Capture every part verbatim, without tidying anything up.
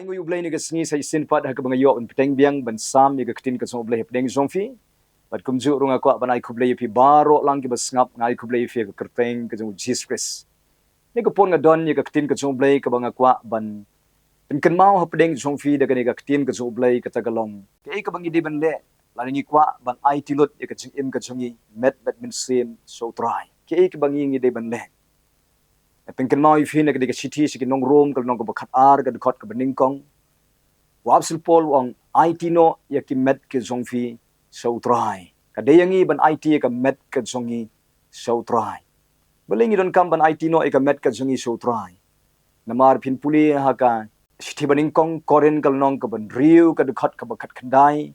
Ngi u Blei ïa ka sngi sa shisien pat ha kaba nga ïoh ban bteng biang ban sam ïa ka ktien ka jong u Blei hapdeng jong phi. Bad kumjuh ruh nga kwah ban ai khublei ïa phi baroh lang kiba sngap, nga ai khublei ïa phi ha ka kyrteng ka jong u Jisu Khrist. Ïa ka por nga don ïa ka ktien ka jong u Blei kaba nga kwah ban pynkynmaw hapdeng jong phi da kane ka ktien ka jong u Blei kata ka long, kaei kaba ngi dei ban leh lada ngi kwah ban aiti lut ïa ka jingim ka jong ngi met bad mynsiem sha u Trai? Kaei kaba ngi ngi dei ban leh? Nga pynkynmaw ïa phi na ka dei ka shithi sha ki nong Rom ka lynnong kaba khatar ka dkhot kaba nyngkong. U apostol Paul u ong, aiti noh ïa ki met ka jong phi sha u Trai. Ka dei ïa ngi ban aiti ïa ka met ka jong ngi sha u Trai. Balei ngi donkam ban aiti noh ïa ka met ka jong ngi sha u Trai? Namar phin pule ha ka shithi ba nyngkong Korinth ka lynnong kaba hynriew ka dkhot kaba khatkhyndai,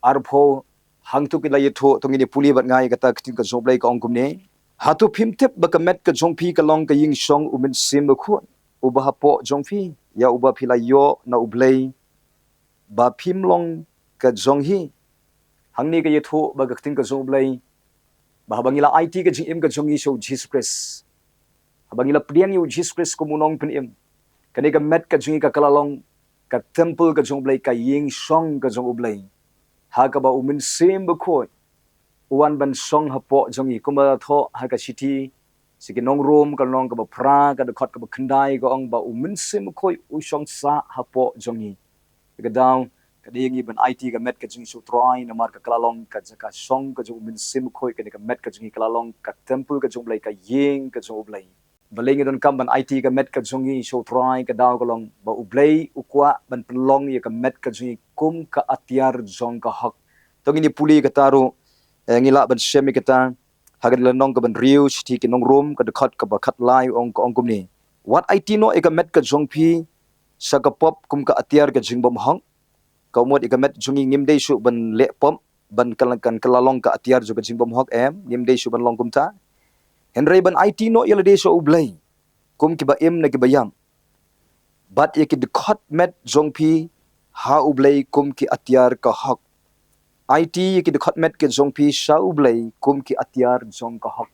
arphew, hangto ki la ïathuh, to ngin ïa pule bad nga ïa kata ka ktien ka jong u Blei ka ong kumne. Hato phim tip ba ka met ka jong phi ka long ka ïing shong u Mynsiem Bakhuid uba hapoh jong phi, ïa uba phi la ïoh na u Blei, ba phim long ka jong hi? Hangne ka ïathuh ba ka ktien ka jong u Blei ba haba ngi la aiti ka jingim ka jong ngi sha u Jisu Khrist, haba ngi la pdiang ïa u Jisu Khrist kum u Nongpynim, kane ka met ka jong ngi ka la long ka temple ka jong u Blei, ka ïing shong ka jong u Blei, ha kaba u Mynsiem Bakhuid u wan ban shong hapoh jong ngi. Kumba la thoh ha ka shithi sha ki nong Rom ka lynnong kaba phra ka dkhot kaba khyndai ka ong ba u Mynsiem Bakhuid u shong sah hapoh jong ngi. Ka daw ka dei ïa ngi ban aiti ka met ka jong ngi sha u Trai namar ka la long ka jaka shong ka jong u Mynsiem Bakhuid, kane ka met ka jong ngi ka la long ka temple ka jong u Blei, ka ïing ka jong u Blei. Balei ngi donkam ban aiti ka met ka jong ngi sha u Trai? Ka daw ka long ba u Blei u kwah ban pynlong ïa ka met ka jong ngi kum ka atiar jong ka hok. To ngin ïa pule kata ruh, eh, ngi lah ban shem ïa kata ha ka lynnong kaba hynriew shithi ki nong Rom ka dkhot kaba khatlai u ong, ka ong kumne. Wat aiti noh ïa ka met ka jong phi sha ka pop kum ka atiar ka jingbymhok. Ka mut ïa ka met jong ngi ngim dei shuh ban leh pop ban kan, kan ka la long ka atiar jong ka jingbymhok, em, ngim dei shuh ban long kumta. Hynrei ban aiti noh ïa lade sha u Blei kum kiba im na kiba ïap, bad ïa ki dkhot met jong phi ha u Blei kum ki atiar ka hok. Aiti ïa ki dkhot met ka jong phi sha u Blei kum ki atiar jong ka hok.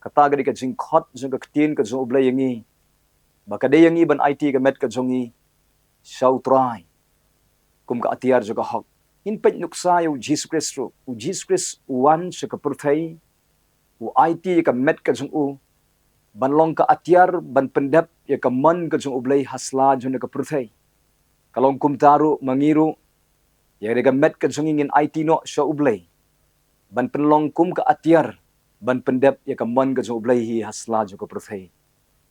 Kata ka dei ka jingkhot jong ka ktien ka jong u Blei ïa ngi, ba ka dei ïa ngi ban aiti ka met ka jong ngi sha u Trai kum ka atiar jong ka hok. Ngin peit nuksa ïa u Jisu Khrist ruh. U Jisu Khrist u wan sha ka pyrthei, u aiti ïa ka met ka jong u ban long ka atiar ban pyndep ïa ka mon ka jong u Blei ha sla jong ka pyrthei. Ka long kumta ruh ma ngi ruh, ïa ka met ka jong ngi ngin aiti noh sha u Blei ban pynlong kum ka atiar ban pyndep ïa ka mon ka jong u Blei hi ha sla jong ka pyrthei.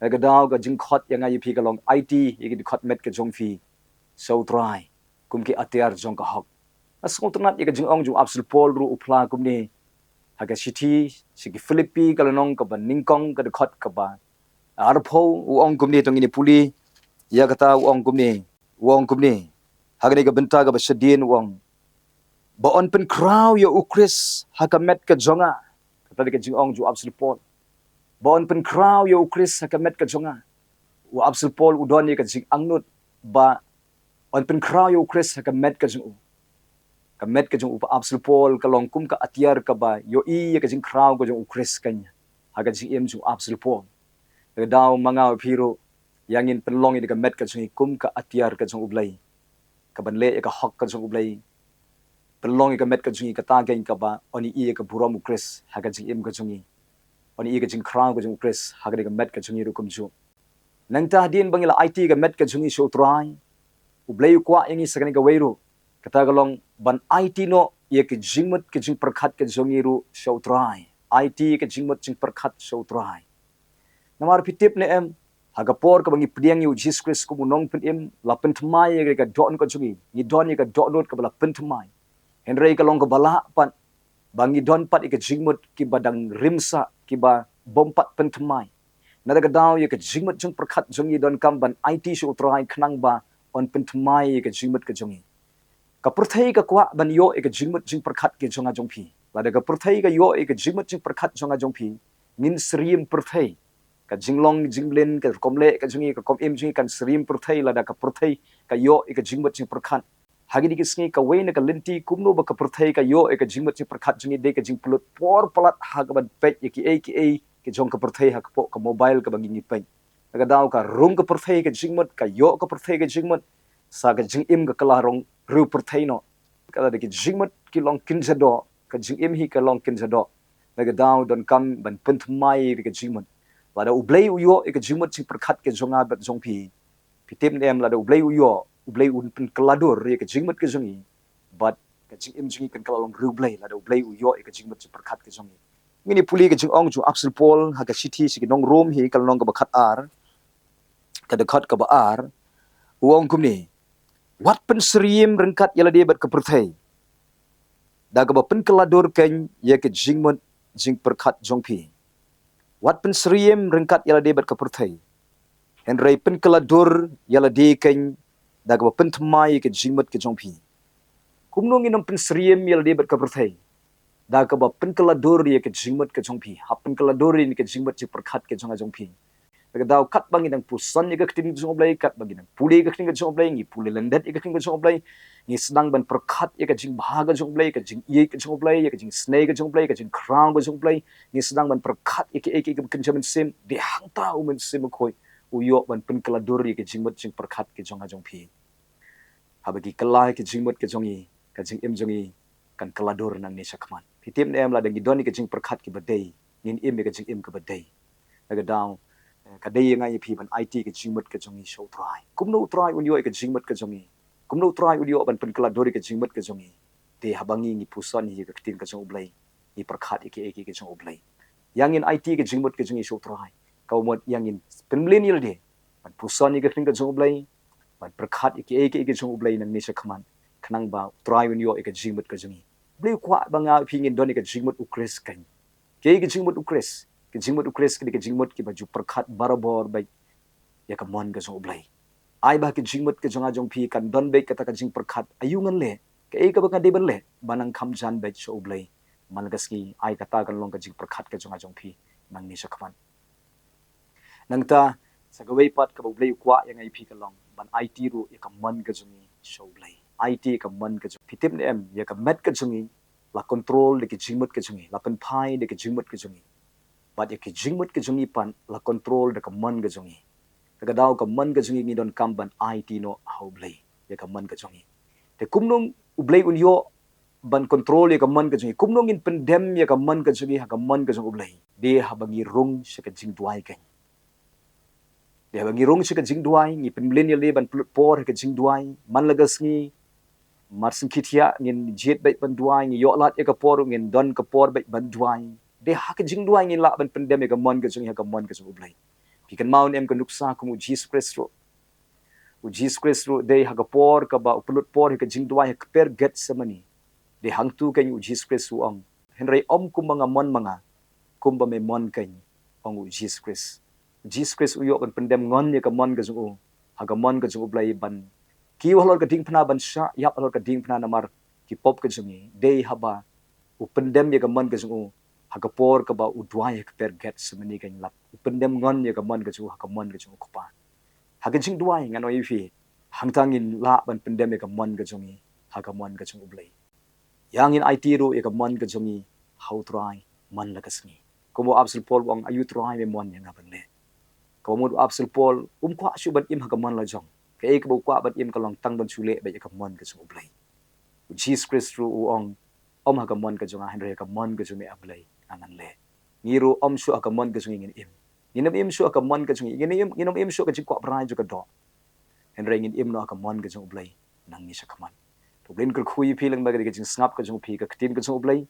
Ka daw ka jingkhot ïa nga ïa phi ka long, aiti ïa ki dkhot met ka jong phi sha u Trai kum ki atiar jong ka hok. Nga sngewtynnat ïa ka jingong jong u apostol Paul ruh, u phla kumne ha ka shithi sha ki Philippi ka lynnong kaba nyngkong ka dkhot kaba arphew, u ong kumne, to ngin ïa pule ïa kata, u ong kumne, u ong kumne ha kane ka bynta kaba shadien, u ong ba yn pynkhraw ïa u Khrist ha ka met ka jong nga. Kata dei ka jingong jong u apostol Paul, ba yn pynkhraw ïa u Khrist ha ka met ka jong nga. U apostol Paul u don ïa ka jingangnud ba yn pynkhraw ïa u Khrist ha ka met ka jong u. Ka met ka jong u apostol Paul ka long kum ka atiar kaba ïohi ïa ka jingkhraw ka jong u Khrist, kan, ha ka jingim jong u apostol Paul. Ka daw ma nga ma phi ruh, ïa ngin pynlong ïa ka met ka jong ngi kum ka atiar ka jong u Blei, kaban leh ïa ka hok ka jong u Blei. Pynlong ïa ka met ka jong ngi kata kan kaba yn ïohi ïa ka burom u Khrist ha ka jingim ka jong ngi, yn ïohi ïa ka jingkhraw ka jong u Khrist ha ka dei ka met ka jong ngi ruh kumjuh. Nangta hadien ba ngi la aiti ka met ka jong ngi sha u Trai, u Blei u kwah ïa ngi sa kane kawei ruh, kata ka long ban aiti noh ïa ka jingmut ka jingpyrkhat ka jong ngi ruh sha u Trai. Aiti ïa ka jingmut jingpyrkhat sha u Trai. Namar phi tip ne em, ha ka por kaba ngi pdiang ïa u Jisu Khrist kum u Nongpynim, la pynthymmai ïa ka dohnud ka jong ngi. Ngi don ïa ka dohnud kaba la pynthymmai. Hynrei ka long kaba lah pat ba ngi don pat ïa ka jingmut kiba dang rim sah, kiba bym pat pynthymmai. Nada ka daw ïa ka jingmut jingpyrkhat jong ngi donkam ban aiti sha u Trai khnang ba yn pynthymmai ïa ka jingmut ka jong ngi. Ka pyrthei ka kwah ban ïoh ïa ka jingmut jingpyrkhat ka jong nga jong phi. Lada ka pyrthei ka ïoh ïa ka jingmut jingpyrkhat jong nga jong phi, ngin syriem pyrthei. Ka jinglong jingbylli, ka rukom leh ka jong ngi, ka rukom im jong ngi kan syriem pyrthei lada ka pyrthei ka ïoh ïa ka jingmut jingpyrkhat. Ha kine ki sngi kawei na ka lynti kumno ba ka pyrthei ka ïoh ïa ka jingmut jingpyrkhat jong ngi, dei ka jingpynlut por palat ha kaban peit ïa kiei kiei ki jong ka pyrthei ha ka pok ka mobile kaba ngi ngi peit. Nada ka daw ka rung ka pyrthei ka jingmut, ka ïoh ka pyrthei ka jingmut. sa ka jingim ka kylla long riewpyrthei noh. Ka la da ki jingmut ki long kynja doh, ka jingim hi ka long kynja doh. Na ka daw donkam ban pynthymmai ïa ka jingmut. Lada U Blei u ïoh ïa ka jingmut jingpyrkhat ka jong nga bad jong phi, phi tip ne em, lada U Blei u ïoh, U Blei un pynkylla dur ïa ka jingmut ka jong ngi bad ka jingim jong ngi kan kylla long riewblei lada U Blei u ïoh ïa ka jingmut jingpyrkhat ka jong ngi. Ngin ïa pule ka jingong jong u Apostol Paul ha ka shithi sha ki nong Rom hi, ka lynnong kaba khatar, ka dkhot kaba ar, u ong kumne: Wat pynsyriem ryngkat ïa lade bad ka pyrthei, da kaba pynkylla dur keiñ ïa ka jingmut jingpyrkhat jong phi. Wat pynsyriem ryngkat ïa lade bad ka pyrthei, hynrei pynkylla dur ïa lade keiñ da kaba pynthymmai ïa ka jingmut ka jong phi. Kumno ngin ym pynsyriem ïa lade bad ka pyrthei, da kaba pynkylla dur ïa ka jingmut ka jong phi? Hap pynkylla dur ïa ka jingmut jingpyrkhat ka jong nga jong phi. Na ka daw katba ngi dang puson ïa ka ktien ka jong U Blei, katba ngi dang pule ïa ka ktien ka jong U Blei, ngi pule lyndet ïa ka ktien ka jong U Blei, ngi sdang ban pyrkhat ïa ka jingbha ka jong U Blei, ka jingïeit ka jong U Blei, ïa ka jingsnei ka jong U Blei, ka jingkhraw ka jong U Blei, ngi sdang ban pyrkhat ïa kaei kaei kaba kynja mynsiem, dei hangta U Mynsiem Bakhuid u ïoh ban pynkylla dur ïa ka jingmut jingpyrkhat ka jong nga jong phi. Haba ki kylla ïa ka jingmut ka jong ngi, ka jingim jong ngi kan kylla dur nangne shakhmat. Phi tip ne em, lada ngi don ïa ka jingpyrkhat kaba dei, ngin im ïa ka jingim kaba dei. Na ka daw, eh, ka dei ïa nga ïa phi ban aiti ïa ka jingmut ka jong ngi sha U Trai. Kumno U Trai un ïoh ïa ka jingmut ka jong ngi? Kumno U Trai un ïoh ban pynkylla dur ïa ka jingmut ka jong ngi? Te haba ngi, ngi puson ïa ka ktien ka jong U Blei, ngi pyrkhat ïa kaei kaei ka jong U Blei. Ïa ngin aiti ïa ka jingmut ka jong ngi sha U Trai, kaba mut ïa ngin pynmlien ïa lade ban puson ïa ka ktien ka jong U Blei, ban pyrkhat ïa kaei kaei ka jong U Blei nangne shakhmat, khnang ba U Trai un ïoh ïa ka jingmut ka jong ngi. U Blei u kwah ba nga phi ngin don ïa ka jingmut U Khrist keiñ. Kaei ka jingmut U Khrist? Ka jingmut U Khrist ka dei ka jingmut kaba ju pyrkhat barabor bad ïa ka mon ka jong U Blei. Ai ba ka jingmut ka jong nga jong phi kan don bad kata ka jingpyrkhat: Aïu ngan leh? Kaei kaba nga dei ban leh ba nang kham jan bad sha U Blei man la ka sngi? Ai kata kan long ka jingpyrkhat ka jong nga jong phi nangne shakhmat. Nangta, sa kawei pat kaba U Blei u kwah ïa nga ïa phi ka long ban aiti ruh ïa ka mon ka jong ngi sha U Blei. Aiti ïa ka mon ka jong, phi tip ne em, ïa ka met ka jong ngi la control da ka jingmut ka jong ngi, la pynphai da ka jingmut ka jong ngi. Bad ïa ka jingmut ka jong ngi pat la control da ka mon ka jong ngi. Na ka daw ka mon ka jong ngi ngi donkam ban aiti noh ha U Blei ïa ka mon ka jong ngi. Te kumno U Blei un ïoh ban control ïa ka mon ka jong ngi? Kumno ngin pyndem ïa ka mon ka jong ngi ha ka mon ka jong U Blei? Dei haba ngi rung sha ka jingduwai keiñ. Dei haba ngi rung sha ka jingduwai, ngi pynmlien ïa lade ban pynlut por ha ka jingduwai man la ka sngi. Mar sngewthuh ngin jied bad ban duwai, ngi ïoh lad ïa ka por, ngin don ka por bad ban duwai. Dei ha ka jingduwai ngin lah ban pyndem ïa ka mon ka jong ngi ha ka mon ka jong U Blei. Phi kynmaw ne em ka nuksa kum U Jisu Khrist ruh? U Jisu Khrist ruh dei ha ka por kaba u pynlut por ha ka jingduwai ha kper Gethsemane. Dei hangtu keiñ U Jisu Khrist u ong: Hynrei ym kumba nga mon ma nga, kumba me mon keiñ, ong U Jisu Khrist. U Jisu Khrist u ïoh ban pyndem ngon ïa ka mon ka jong u ha ka mon ka jong U Blei ban kiew halor ka diengphna, ban shah ïap halor ka diengphna namar ki pop ka jong ngi. Dei haba u pyndem ïa ka mon ka jong u ha ka por kaba u duwai ha kper Gethsemane keiñ, lap u pyndem ngon ïa ka mon ka jong u ha ka mon ka jong U Kpa. Ha ka jingduwai, ngan ong ïa phi, hangta ngin lah ban pyndem ïa ka mon ka jong ngi ha ka mon ka jong U Blei. Ïa ngin aiti ruh ïa ka mon ka jong ngi ha U Trai man la ka sngi. Kumba u Apostol Paul u ong: Aïu Trai me mon ïa nga ban leh? Kaba mut u Apostol Paul um kwah shuh ban im ha ka mon la jong. Kaei kaba u kwah ban im ka long tang ban shu leh bad ïa ka mon ka jong U Blei. U Jisu Khrist ruh u ong: Ym ha ka mon ka jong nga, hynrei ha ka mon ka jong me, A Blei, nga ngan leh. Ngi ruh ym shuh ha ka mon ka jong ngi ngin im. Ngin ym im shuh ha ka mon ka jong ngi. Ngin ym, ngin ym im shuh ka jingkwah brai jong ka doh. Hynrei ngin im noh ha ka mon ka jong U Blei nangne shakhmat. To U Blei un kyrkhu ïa phi lyngba ka jingsngap ka jong phi ka ktien ka jong U Blei.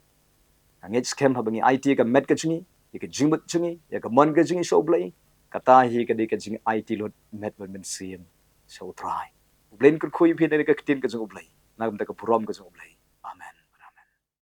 Nga ngeit skhem haba ngi aiti ïa ka met ka jong ngi, ïa ka jingmut jong ngi, ïa ka mon ka jong ngi sha U Blei, kata hi ka dei ka jingaiti lut met bad mynsiem sha U Trai. U Blei un kyrkhu ïa phi na ka ktien ka jong U Blei, na ka bynta ka burom ka jong U Blei. Amen.